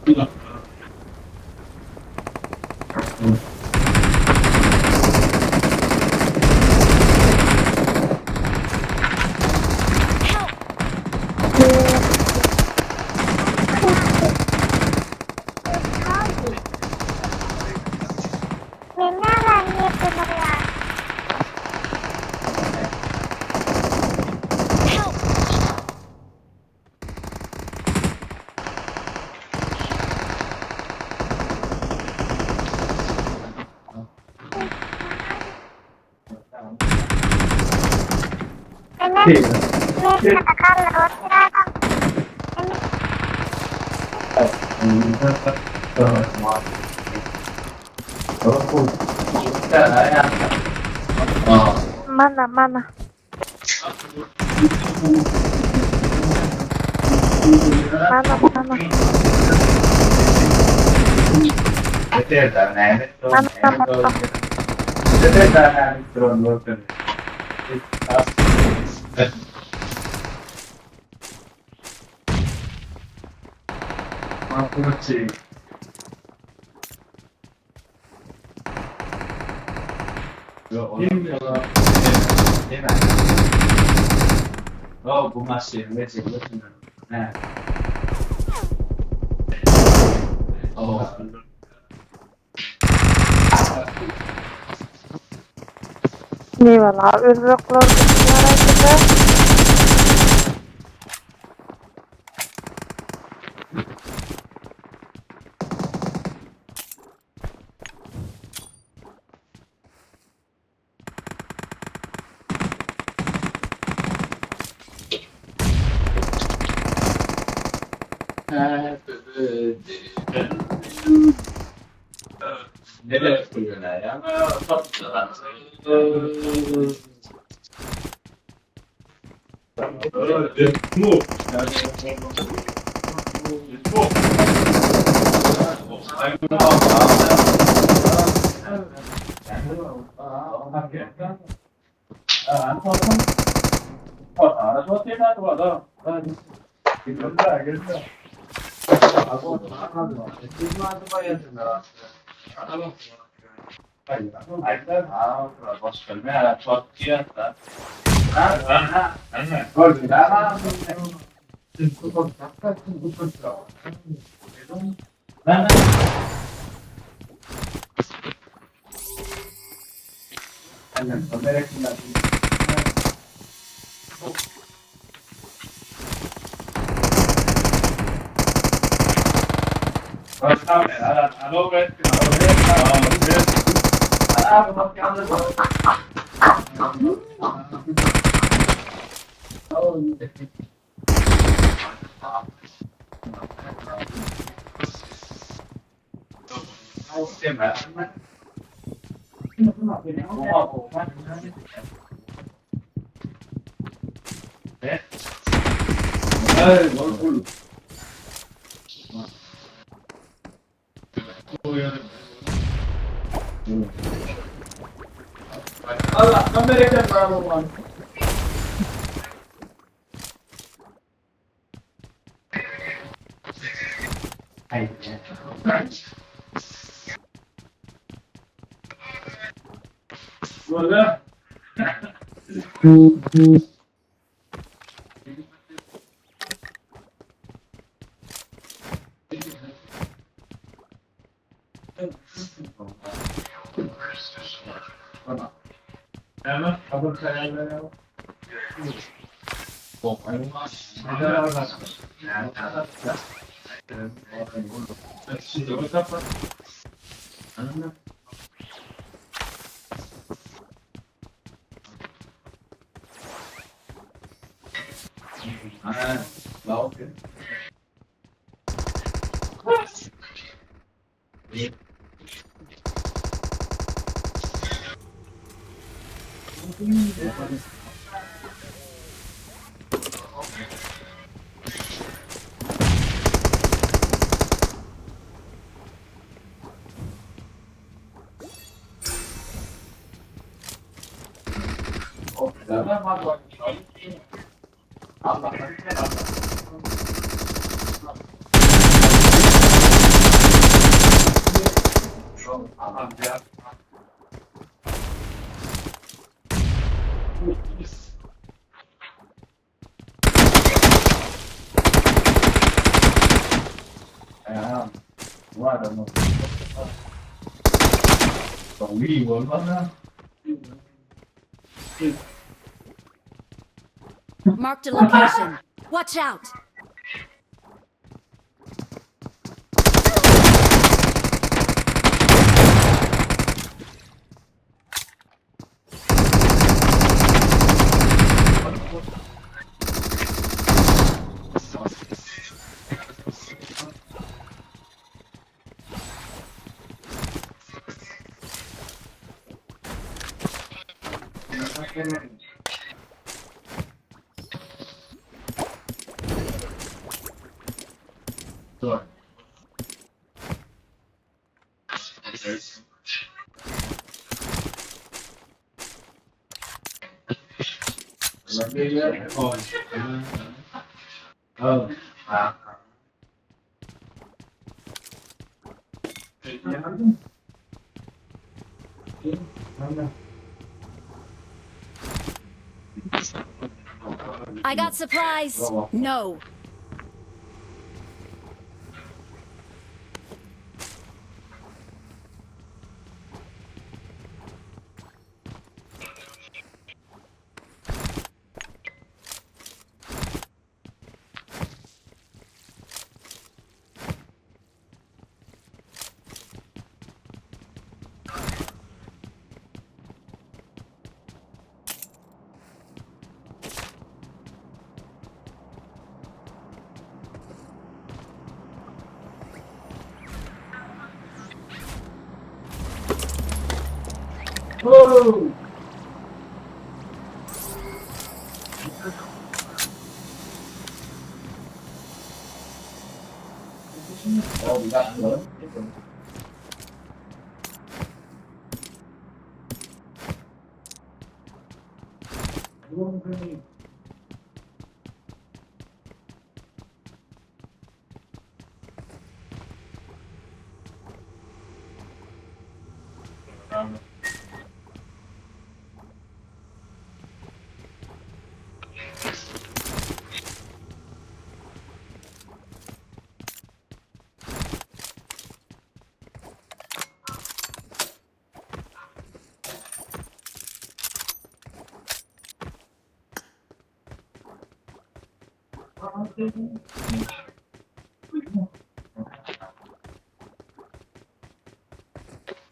Men näme nirde durýan? Mana, mana. Mana, mana. Eyvallah özbekler ýaraýşyda. Marked a location. Watch out! I got supplies. No.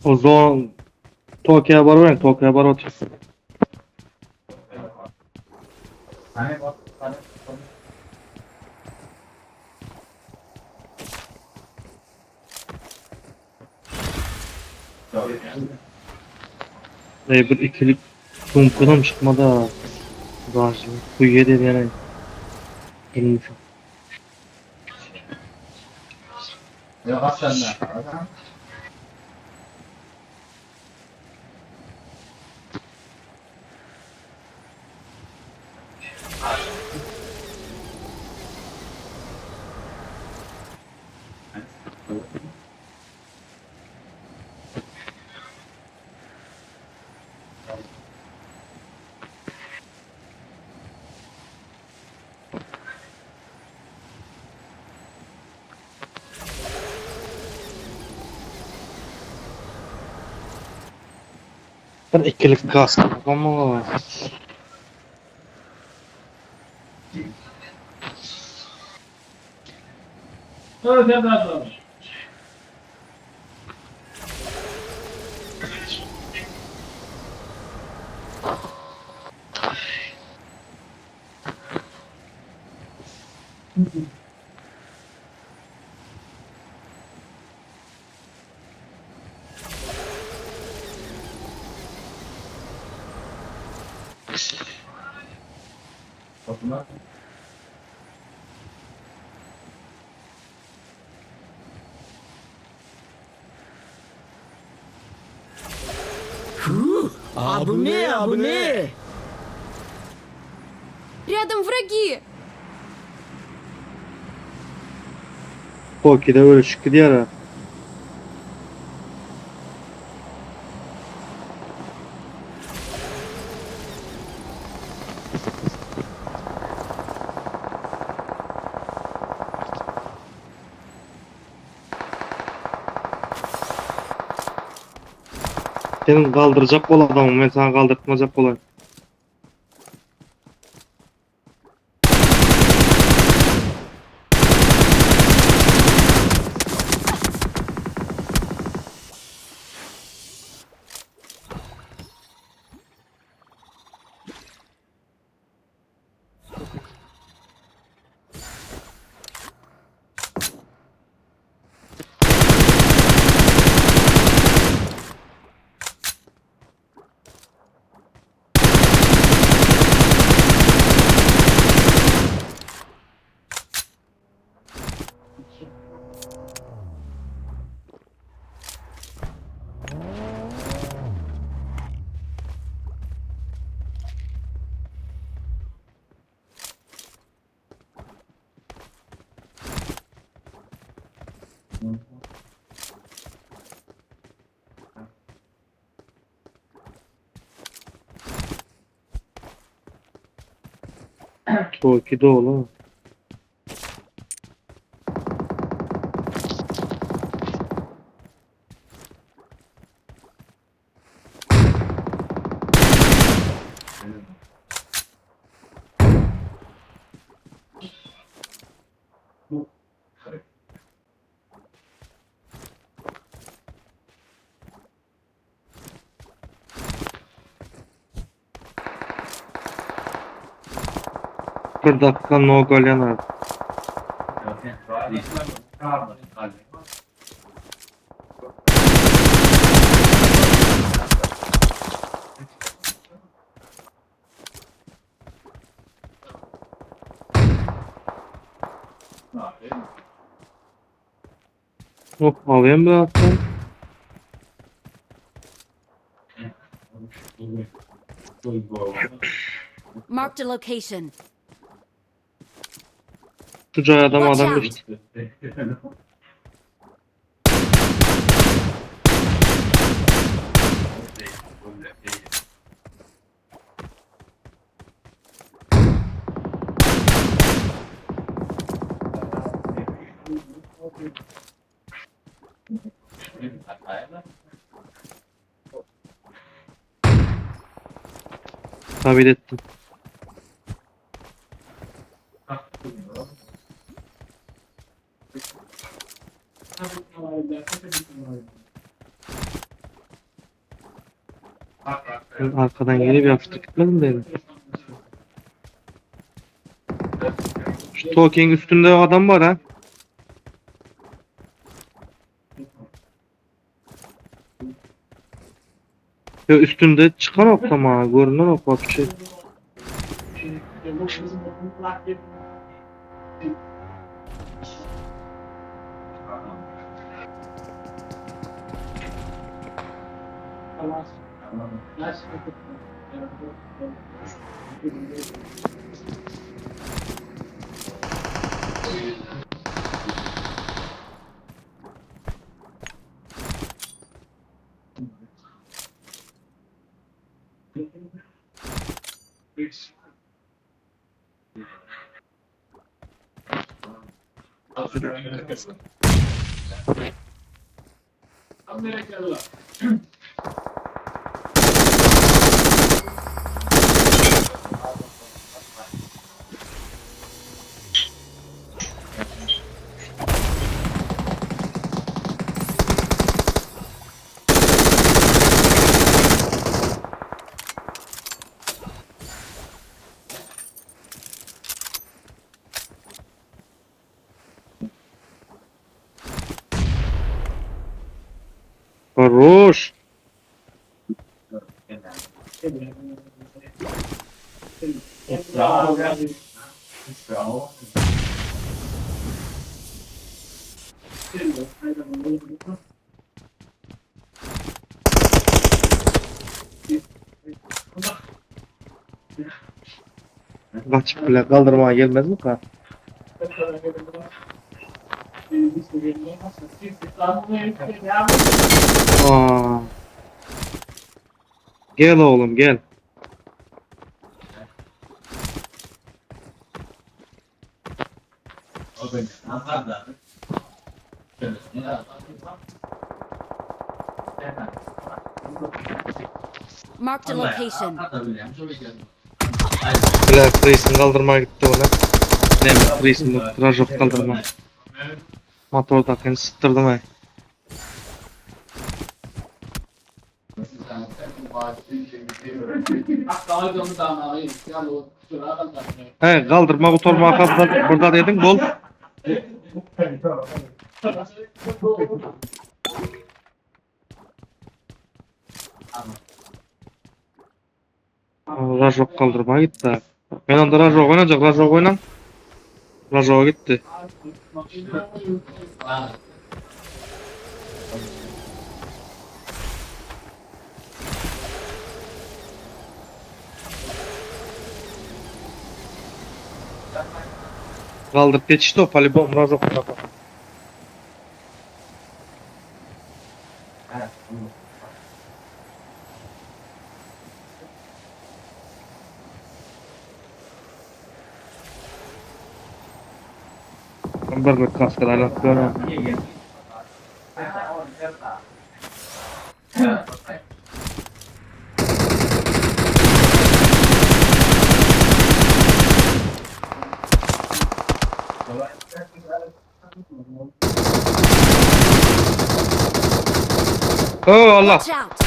O zon Tokyo'ya baryň, Tokyo'ya baryp otyr. Ey bir ikilik sumkadan çykmady ha. Gajly. Kuýy edýän. Bilmişim. Bir ikilik gaz bolmaly. 危ねえ危ねえ Рядом враги! Tokyo'da öyle çıktı diğer. Seniň galdyrjak bol adamyň, men saňa galdyrtmajak bolaýyn. Toki dolu. Bir dakika no golena. Hop alayım bir attım. Marked a location. Şu cay adam Watch adam out. geçti. Tahmin ettim. Ben arkadan gelip yapıştı gitmedim de. Şu Tolkien'in üstünde adam var ha. Ya üstünde çıkan ok ama görünen ok bak şey. Хорош. Kaçıp bile kaldırmaya gelmez mi ka? Aa. Gel oğlum gel. Marked a location. Bile Freeze'in kaldırmaya gitti ona. Ne Freeze'in rajok kaldırma. Motordakini sıktırdım ay. He kaldırma gutarma kadar burada dedin bol. Rajok kaldırma gitti. Men onda rajok oynayacak rajok oynan. Rajok gitti. Kaldırıp geçişti o polibom rajok tarafa. Bir kaskı aylap görüyorum. Oh Allah. Watch out!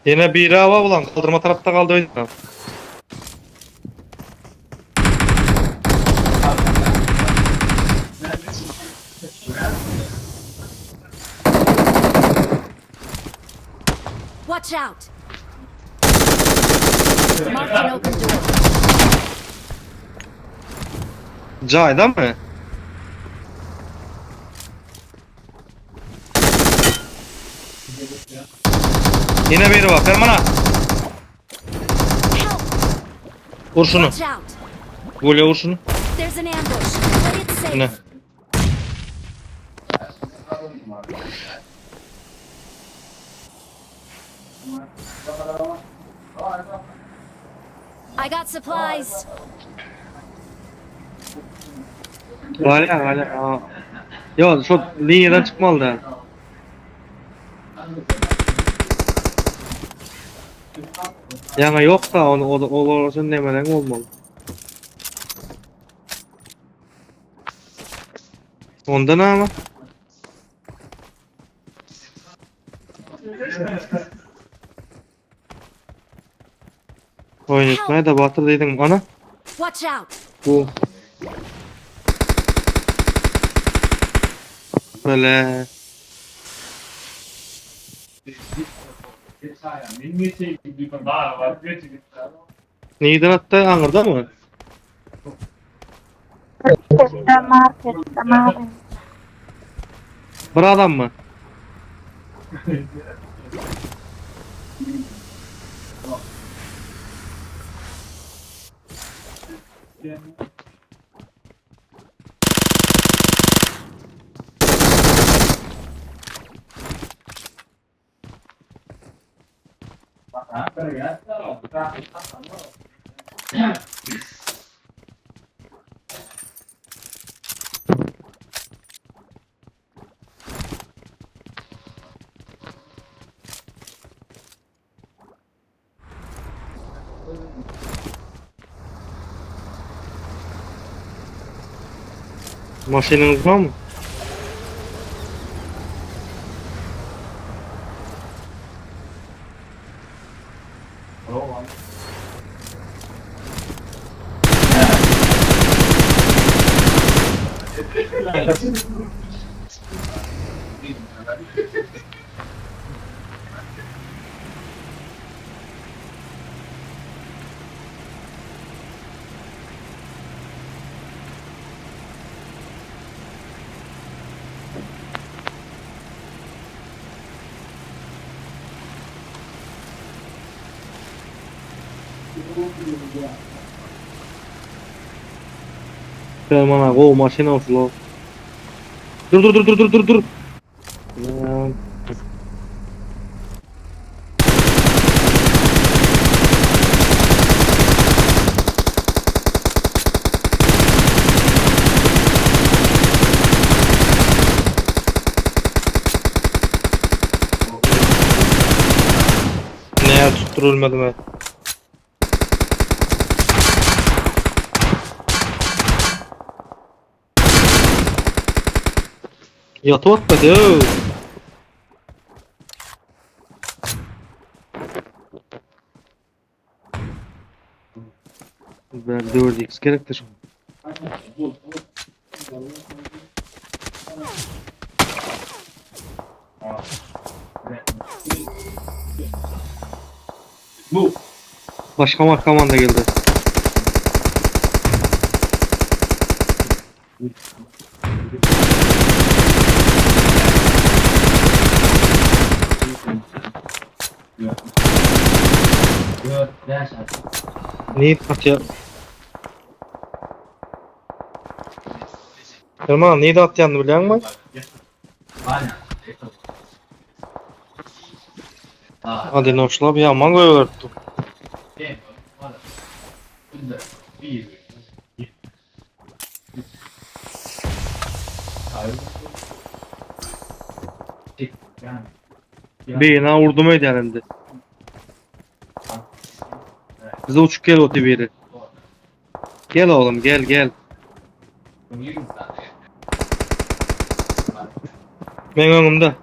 Yine bir hava ulan kaldırma tarafta kaldı öyle. Watch out! Marked an open door. Cayda mı? Yine biri var. Ferman'a. Help! Vur şunu. Watch out! Gole vur şunu. There's an ambush. Play it safe. Ne? I got supplies. Hala hala. Aa. Yo şu linyadan çıkmalı da. Yani yok da onu o o o demeden olmalı. Onda ne ama? Oynatmaya da batırdıydım ana. Watch out! Bu. Böyle. Neyden attı? Angırda mı? Marketde, marketde, marketde. Bir adam mı? Maşininiz var mı? Ferman ağa, o maşin olsun o. Dur dur dur dur dur dur dur. Ya. Atyp dur ölmedim he. Ýatyp atmady öw. Ben 4x gerekdir. Başka markaman da geldi. Neyip atýar? Erman neydi atýanyny bilýäňmi? Hadi noşlap ýaman goýberipdi. Beýna urdum öýdýän indi. Bize uçup gel oty biri. Gel oğlum gel gel. Meň öňümde.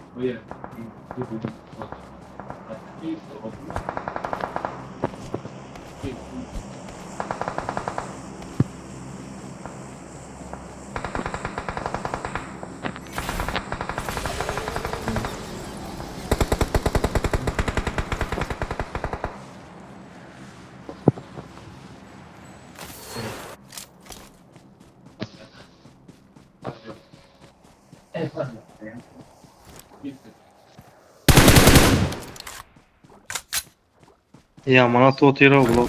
Ýaman atyp otyr oglan.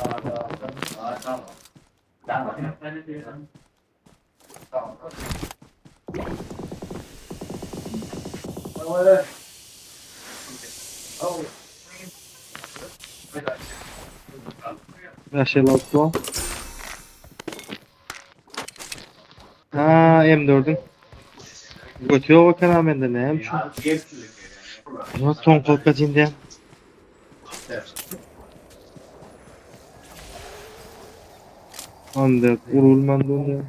556 bar. Ha M4-üň. Götü ýok eken ha mende näme üçin? Buna soň kolka diýen. Ande urulman dönýär.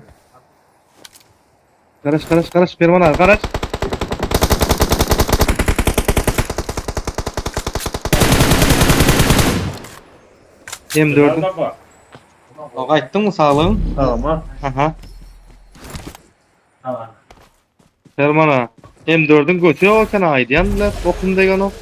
Garaş garaş garaş Perman aga garaş. M4-üň. Gaýtdyňmy saglygyň? Tamam. Aha. Perman aga. M4-üň göti ýok eken aýdýan bilen okum degenok.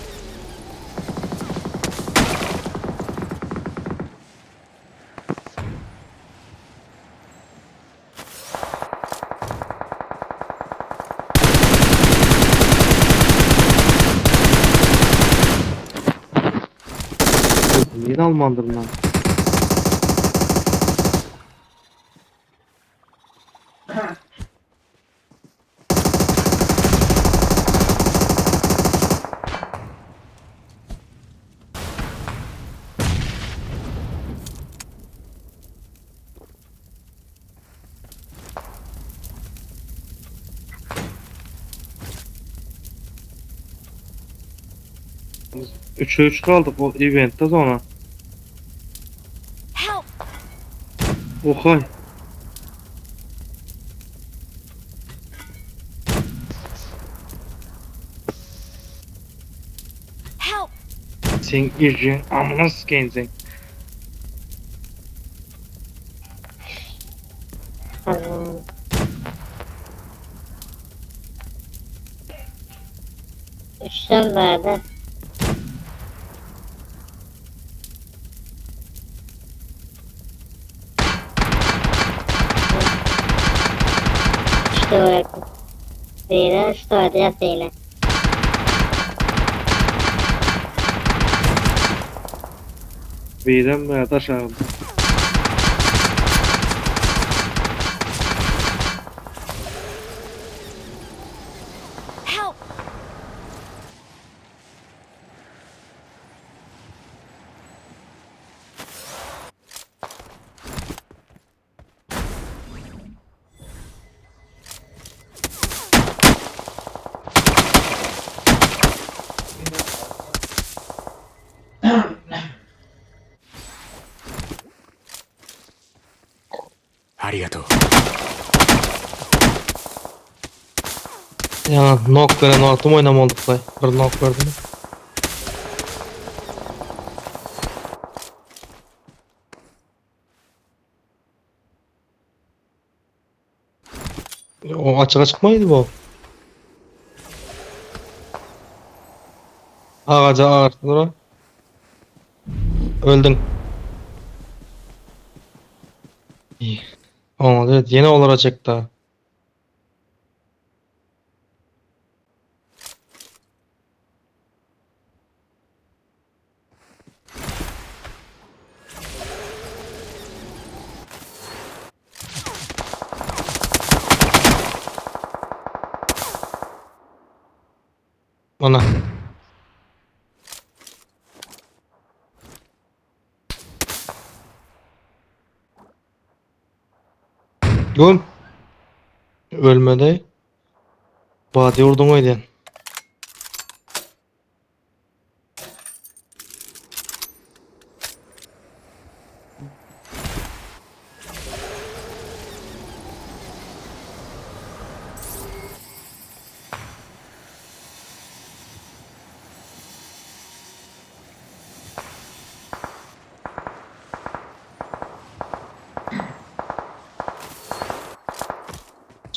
Niye almandır lan? Üçe üç kaldık o eventte sonra. Help! Ohay. Help! Sen irjin amına sikeyim sen. Üçten bärde. Üç töwerek. Biri üç töwerek ýatýar. Birem bärde aşağıda. Help! ありがとう。 Ýa nok beren wagtym oýnam olduk-laý. Bir nok berdim. O açyga çykmaýdy bu. Agaja agartdylar. Öldün. İyi. Olmadı evet yine olara çekti ha. Ana. Güm. Ölmedi. Bady urduň öýdýän.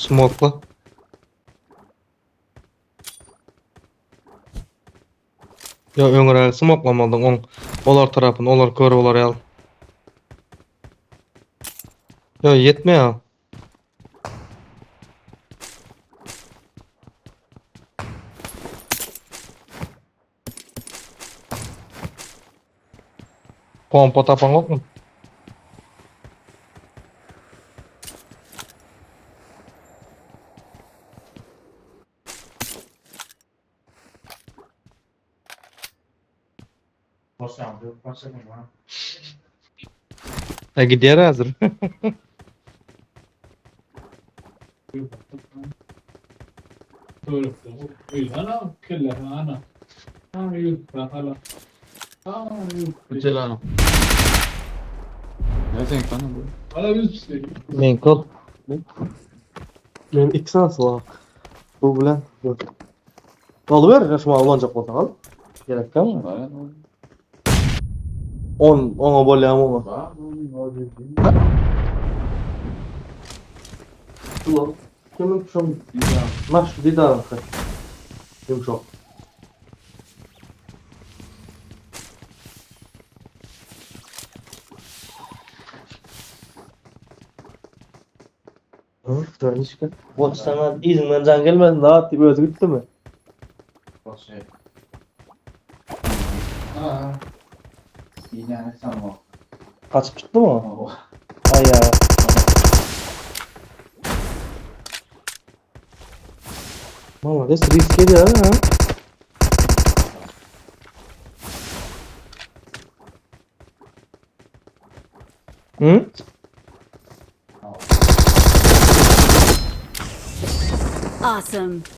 Smokla. Ýa öňräk smoklamalydyň oň olar tarapyny olar kör bolar ýaly. Ýa ýetmeýär. Pompa tapaňokmy? E gidýär häzir. Men kol. Men iki sany silah. Bu bilen bu. Alyber, şuma ulanjak bolsaň al. Gerek dälmi? On, oňa bolýamy oňa? Kimin şum? Nah şu didaryňky. Ýumşak. Goç saňa yzyňdan jaň gelmedi, zat diýip özi gitdimi? Gaçyp çykdymy o? Aý ýa. Malades risk edýär ha. Hı? Awesome.